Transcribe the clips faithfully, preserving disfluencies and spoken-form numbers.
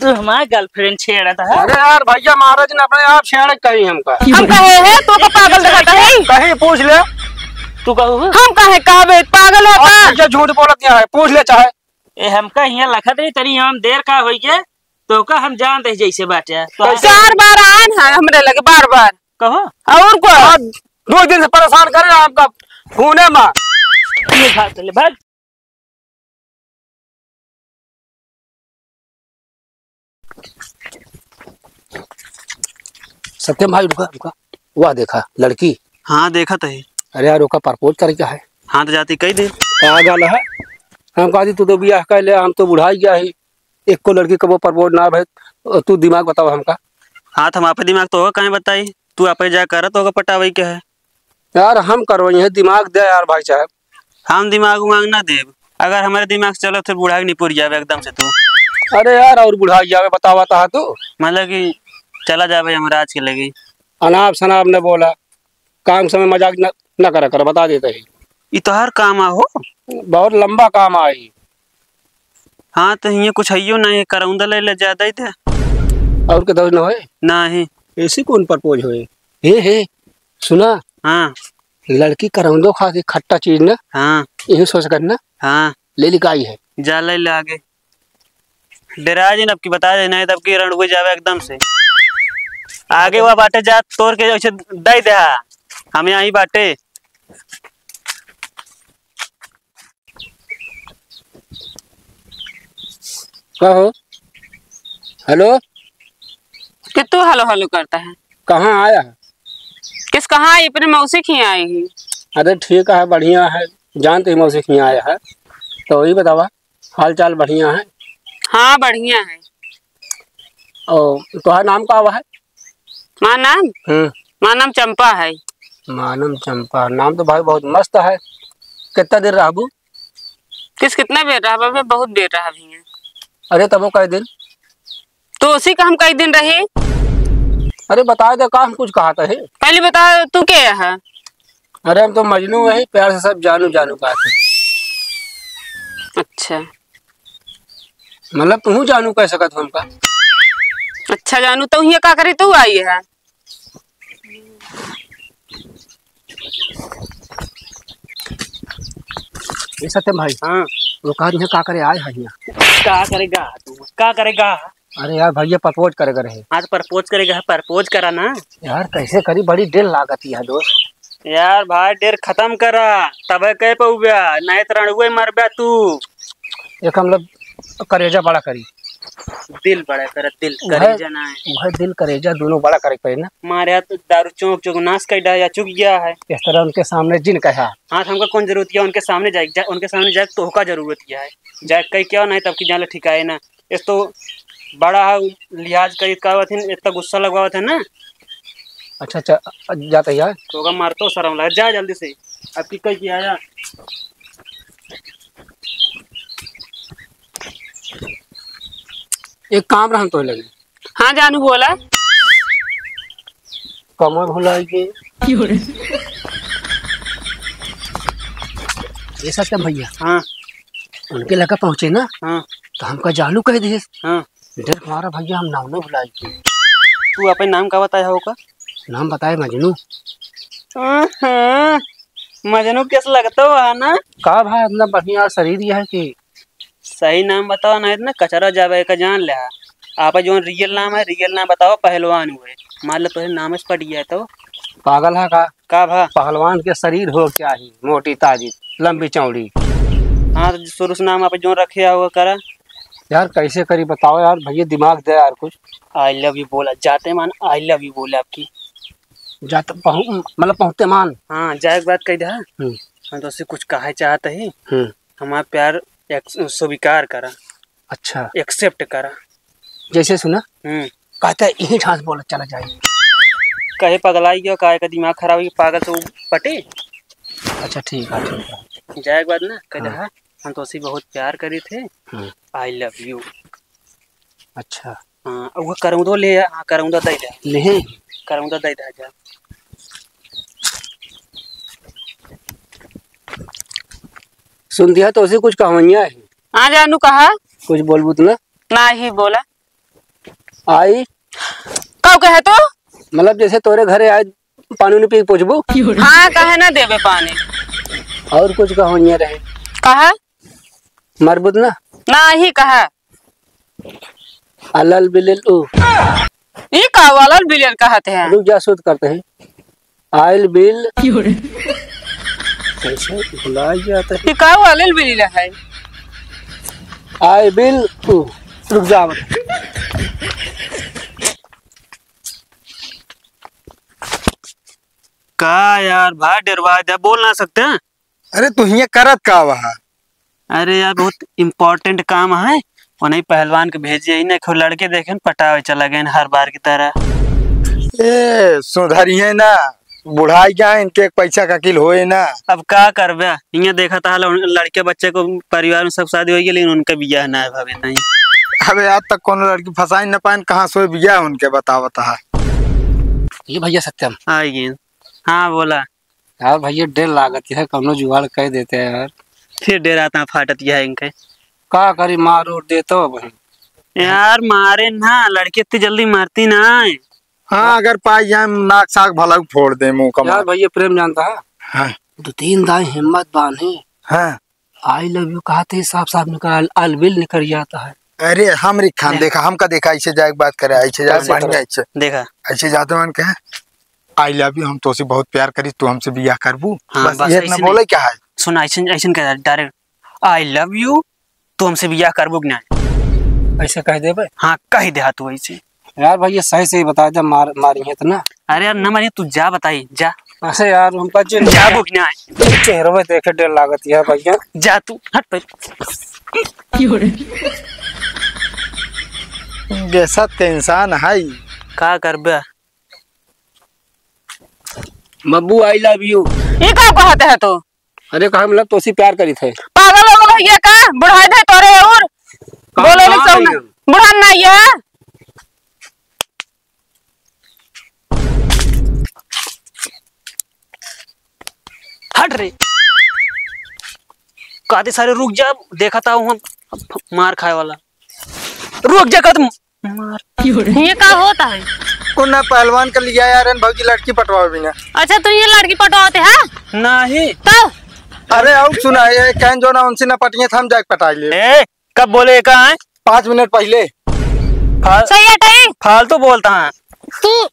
तू हमार girlfriend छेड़त है। अरे यार भैया, महाराज ने अपने आप छेड़े कही हमका। हम कहे है, तू तो पागल दिखाता है। कहीं पूछ ले। तू कहू है? हम कहे कहबे, पागल है और का? भैया झूठ बोलत यहाँ है, पूछ ले चाहे। ए, हमका हियाँ लखत रही, तनी हम देर का होई के, तो का हम जान दे जैसे बाटे। तो चार बार आन है हमरे लगे, बार बार। कहो। और को? आप दो दिन से परेशान कर रहे हैं हमका फोने में। ये भाग चले, भाग। सत्यम भाई, रुका, रुका। वाह, देखा, लड़की। हाँ, देखा तो है। अरे यार, ओका propose करे का है। हाँ, तो जाती कही दे। का गल है? हम कहती, तू तो बियाह कर ले, हम तो बुढ़ाई गया है। एको लड़की कबो propose ना भय, तू दिमाग बतावा हमका। हाँ, तो हम आपे दिमाग तो होगा, काहे बताई? तू आपे जा करत होगा पटावे के है। यार, हम करवाई है, दिमाग दे यार भाई साहब। हम दिमाग उमाग ना देब, अगर हमारे दिमाग से चलो तो बुढ़ा के निपुर जावे एकदम से तू। अरे यार, और बुढ़ा जावे, बतावा ता तू। मतलब कि चला जावे यमराज के लगे। अनाप शनाप न बोला, काम समय मजाक न, न करा कर, बता देते ही। ई तोहार काम आ हो? बहुत लंबा काम आई। हाँ, तो हियाँ कुछ हइयो नहीं है, करौंदा ले ले, ज्यादा ही दे। और के दस न होए? नहीं। ऐसी कौन propose होए? हे, हे, सुना? हाँ। लड़की करौंदो खा के खट्टा चीज ना? हाँ। यही सोच कर ना? हाँ। ले लिकाई है। जा ले ले आगे। डेरा जिन अब की बता दे, नहीं तब की रणुए जावे एकदम से। आगे वा बाटे जा तोड़ के ऐसे दे दे हा। हम यहाँ ही बाटे। का हो? हेलो? कि तू हेलो हेलो करता है? कहाँ आया है? किस कहाँ आई? अपने मौसी के यहाँ आई ही। अरे ठीक है, बढ़िया है, जानते ही मौसी के यहाँ आया है। तो वही बतावा, हाल चाल बढ़िया है? हाँ, बढ़िया है। और तोहार नाम का हुआ है? माँ नाम? हम्म। माँ नाम चंपा है। मानम चंपा, नाम तो भाई बहुत मस्त है। कितना देर रहबू? किस कितना बेर रहबा? बे बहुत बेर रहा भैया। अरे तबो कई दिन? तो उसी का हम कई दिन रहे। अरे बता दे का, हम कुछ कहा था है? पहले बता तू के है? अरे हम तो मजनू है, प्यार से सब जानू जानू कहत है। अच्छा। मतलब तू जानू कह सकत हो हमका? अच्छा जानू, तो हियाँ का करे तू आई है? ये सत्यम भाई। हाँ। वो कहा, "यहाँ का करे आए हैं यहाँ?" का करेगा तू? का करेगा? अरे यार, भैया propose करे करे है। हाँ, तो propose करेगा, propose करा ना। यार, कैसे करी? बड़ी देर लागत है दोस्त। यार भाई, देर खत्म करा, तबे कह पउबा, नहीं तो रणुए मरबा तू। एक हम लोग करेजा बड़ा करी। दिल बड़ा कर, दिल, वह, करेजा ना है। वह दिल करेजा दोनों बड़ा करे के पड़े ना। मारे हाथ दारू चौंक चौंक नाश कर डाया, चुक गया है। इस तरह उनके सामने जिन कहा। हाँ, तो हमका कौन जरूरत है उनके सामने जाए, जा, उनके सामने जाए तो का जरूरत क्या है? जाए कहीं क्या नहीं, तब की जान ले ठिकाए ना। इस तो बड़ा है, लिहाज करी का बात है, इतना गुस्सा लगवावत है ना। अच्छा, अच्छा, जाता यार। तो का मार तो शर्म लगा, जा जल्दी से। अब की कहीं किया जा। एक काम रहन तो लगे। हाँ जानू बोला। कमर भुलाई के। ये सत्यम भैया। हाँ। उनके लगा पहुँचे ना। हाँ। तो हमका जानू कह दिए। हाँ। डर हमारा भैया हम नाम नहीं भुलाई के। तू अपन नाम का बताया होगा? नाम बताए मजनू। हाँ, हाँ। मजनू कैसे लगता हुआ है ना? का भाई इतना बढ़िया शरीर यह है कि सही नाम बतावा, नहीं तो ना कचरा जावे का जान ले। आपा जौन real नाम है, real नाम बतावा, पहलवान हुए। मान लो तोहे नाम से पट गया तो। पागल है का? का भा? पहलवान के शरीर हो क्या ही, मोटी ताजी, लंबी चौड़ी। हाँ, तो शुरू से नाम आप जौन रखे हो, वो करा। यार, कैसे करी बताओ यार, भैया दिमाग दे यार कुछ। I love you बोला, जाते मान I love you बोला आपकी। जाते पहुं-, मतलब पहुंचते मान। हाँ, जाए के बाद कह दे, हाँ। हम्म। हम तो उससे कुछ कहे चाहते ही। हम्म। हमारा प्यार एक-, स्वीकार करा। अच्छा। Accept करा। जैसे सुना? हम्म। कहता है, यही ठास बोला चला जाए। कहे पगलाई गयो, काहे का दिमाग खराब है, पागल से वो पटे? अच्छा, ठीक है, ठीक है। जाए के बाद ना, कह दे, हाँ। हाँ, हम तो उसी बहुत प्यार करी थे। हम्म। I love you। अच्छा। हाँ, वो करौंदो ले आ, हाँ, करौंदा दे दे। नहीं। करौंदा दे दे जा। सुन दिया तो उसे कुछ कहवनिया है। हाँ जानू कहा। कुछ बोलबू तो ना? ना ही बोला। आई। का कहे तू? मतलब जैसे तोरे घरे आए, पानी उनी पी के पूछबू? हाँ, काहे ना देबे पानी? और कुछ कहो, ये रहे। कहा? मरबुत ना? नाही, कहा। अलल बिलिल उ। ई का अलल बिलिल कहत है? रुक जा, शुद्ध करते हैं। आइल बिल। क्यों रे? कैसे भुला जाता है? ई का अलल बिलिल है? आइल बिल उ। रुक जा, अब। का यार, भाई डेरवा दे, बोल ना सकते हैं? अरे, तू हियाँ करत का बा? अरे यार, बहुत important काम है, उन्हीं पहलवान के भेजे ही ना, खूब लड़के देखे न, पटावे चला गए न हर बार की तरह। ए, सुधरिए ना, बुढ़ाई गया, इनके एक पैसा का किल होए ना। अब का करबे, हियाँ देखा था, लड़-, लड़के बच्चे को परिवार में सब शादी हो गई, लेकिन उनका बियाह ना है भावे नहीं। अबे, आज तक कोनो लड़की फंसाई न पाएन, कहाँ से बियाह उनके बतावत है। ये भैया सत्यम। आ गए। हाँ, बोला। यार भैया, डेर लागत है, कौनो जुगाड़ कर देते हैं यार। फिर डेरात है, फाटत है इनके। का करी, मार उर देतो अब हम। यार, मारे ना, लड़की इतनी जल्दी मरती ना है। हाँ, अगर पाई जाए, नाक साक भला फोड़ दे मुंह का यार मार। भैया, प्रेम जानता है? हाँ। दो तीन दाई हिम्मत बांधे। हाँ। I love you कहते ही साफ साफ निकल, अलबिल निकल जाता है। अरे, हमरी खान ले। देखा, हमका देखा, ऐसे जाए के बात करे, ऐसे जाए कैसे बढ़िया, करे? ऐसे। देखा। ऐसे जाते मन कहे, "I love you, हम तोसे बहुत प्यार करी, तू हमसे बियाह करबू?" हाँ, बस बस ये इतना ऐसे बोले नहीं। क्या है? सुन, ऐसे, ऐसे कह direct, "I love you, तू हमसे बियाह करबू कि नहीं?" ऐसे कह देबे? हाँ, कह दे, हाँ, तू ऐसे। यार भाई, ये सही सही बता दे, मार, मारी है तो ना। अरे यार, ना मारी, तू जा बताई, जा। ऐसे यार, हमका जे जाबू कि नहीं? चेहरवे देखे डेर लागत है भैया। जा तू, हट पे। बेसत के इंसान है। का करबे? बब्बू, I love you। ये का कहत है तो? अरे, कहा मतलब, तोसी प्यार करी थे। पागल हो गल भैया का? बुढ़ाई दे तोरे और। कहाँ बोले नहीं कहाँ सब ना। गई? बुढ़ा ना ये। हट रे। काते सारे रुक जा, देखा था वहाँ मार खाए वाला। रुक जा, कद मार। ये का होता है? उन्ना पहलवान के लिया यार, इन भौजी लड़की पटवावे बिना। अच्छा, तू ये लड़की पटवाते है? नहीं। तो? अरे, और सुना, ये कहन जो ना उनसे ना पटिए, हम जाके पटाई ले। ए, कब बोले का है? पाँच मिनट पहले। फाल-, सही है, टाइम। फालतू बोलता है। तू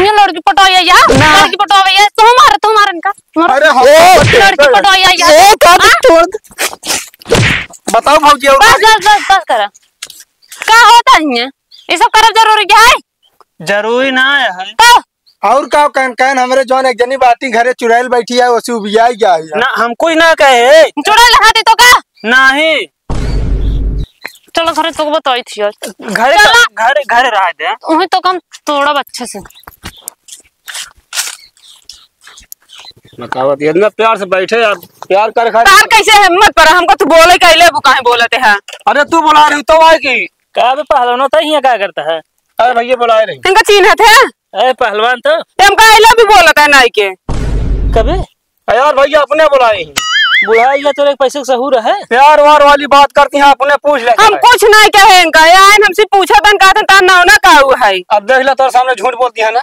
ये लड़की पटवावे या? ना। लड़की पटवावे या? तू मार, तू मार इनका। मार। अरे, हम ए, लड़की पटवावे या? ए, का हाँ? छोड़ दे। बताओ भौजी, और बस, बस, बस, बस करा। का होता है ये? ये सब करब जरूरी क्या है? जरूरी ना है। तो? और का कहन, कहन हमरे जौन एक जनी बाटी घरे चुड़ैल बैठी है, ओसे उबियाई गया है। ना, हम कुछ ना कहे। चुड़ैल खाती तो का? नहीं। चलो घरे तो बताई थी यार। घरे चला। घरे, घरे रह दे। वहीं तो कम तोड़ब अच्छे से। बतावत, इतना प्यार से बैठे आप, प्यार कर खा। तार कैसे हिम्मत पर हमको तू बोले कैले, वो काहे बोलते हैं? अरे तू बुला रही तो आए की? का बे पहलवान होता है, यहाँ क्या करता है? अरे भैया बुलाए रही। इनका चीन्हत है? अरे पहलवान तो। ये हमका I love you बोलत है नाई के। कबे? अरे यार भैया अपने बुलाए ही। बुढ़ा गया तो एक पैसे का सहूर है। प्यार वार वाली बात करती हैं, अपने पूछ ले हम चाहे। कुछ नहीं कहे इनका, ये आइन हमसे पूछा तन कहते तार नाव ना काऊ है। अब देख ले तोर सामने झूठ बोलती है ना।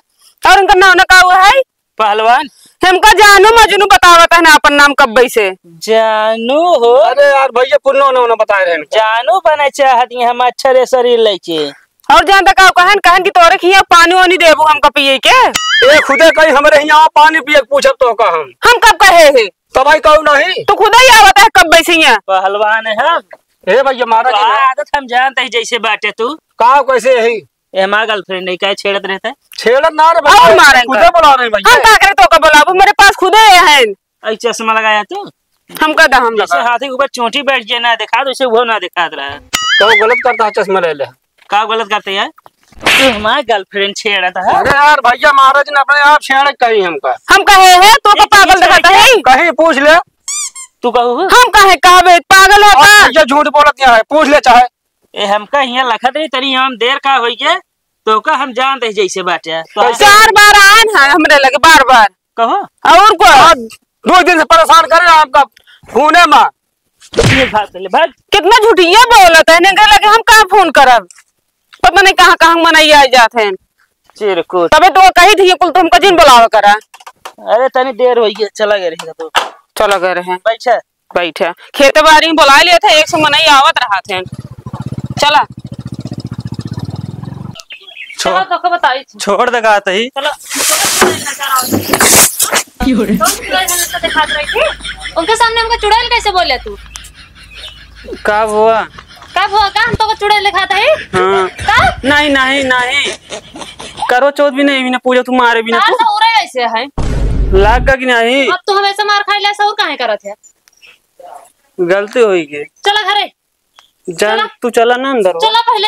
और इनका नाव ना काऊ है। पहलवान। हमका जानू मजनू बतावत है ना अपन नाम कब्बे से। जानू हो। अरे यार भैया पुन्नो ने उन्हें बताए रहे इनका। जानू बने चाहती हैं हम अच्छे रे शरीर लेके। और जानता का कहन, कहन कि तोरे खिया पानी वानी देबू हमका पिए के? ए, खुदे कहीं हमरे हियाँ पानी पिए के पूछब तो का हम? हम कब कहे है? तो भाई कहू नहीं। तू खुदे ही आवत है कब बैसे हियाँ? पहलवान है हम। ए भैया मारा तो कि ना? आदत हम जानते ही जैसे बाटे तू। का कैसे यही? ए हमार girlfriend है, काहे छेड़त रहता है? छेड़त ना रे भैया, और मारेंगे। खुदे बुला रहे हैं भैया। हम का करे तो का बुलाबू, मेरे पास खुदे हैं। आई चश्मा लगाया तू? हम का दा, हम जैसे लगा। हाथी के ऊपर चोंटी बैठ जाए ना दिखा, तो उसे वो ना दिखात रहा। तो गलत करता है चश्मा ले ले। का गलत करते हैं? तू हमार girlfriend छेड़त है। अरे यार भैया, महाराज ने अपने आप छेड़ कही हमका। हम कहे है, तो का ये पागल छेड़ दिखाता क्या? है? कहीं पूछ ले। तू कहू? हम कहे कहबे, पागल है और का? भैया झूठ बोलत नहीं है, पूछ ले चाहे। ए, हमका हियाँ लखत रही, तनी हम देर का होई के, तो का हम जानते हैं जैसे बाटे। तो कैसे? चार बार आन है हमरे लगे, बार बार। कहो। और को? आज दो दिन से परेशान करे हमका फोने में। ये भाग पहले, भाग। कितना झूठिया बोलत है, इनके लगे हम कहाँ फोन करब? पता नहीं कहाँ कहाँ मनई आ जात हैं। चिरकुट। तबे तो कही थी कुल तुमको जिन बुलावे करा। अरे तनी देर होइ गई, चला गए रही तो। चला गए रहे। बैठे। बैठे। खेते बारी में बुला लिए थे, एक से मनई आवत रहा थे। चला। छोड़। चला, तोके बताई थी। छोड़ दे का तही। चला। कौन चुड़ैल हमेशा दिखात रही थी? उनके सामने हमका चुड़ैल कैसे बोले तू? का हुआ? का हुआ का? हम तोके चुड़ैल दिखात है? हाँ। का? नहीं, नहीं, नहीं। करवा चौथ भी नहीं, बिना पूजा तू मारे बिना तार तू। तो उरे ऐसे है। लाग का कि नहीं? अब तू हमेशा मार खाइले, ऐसा और काहे करत है? गलती होई गई। चला घरे। जान, चला। तू चला ना अंदर। चला पहले।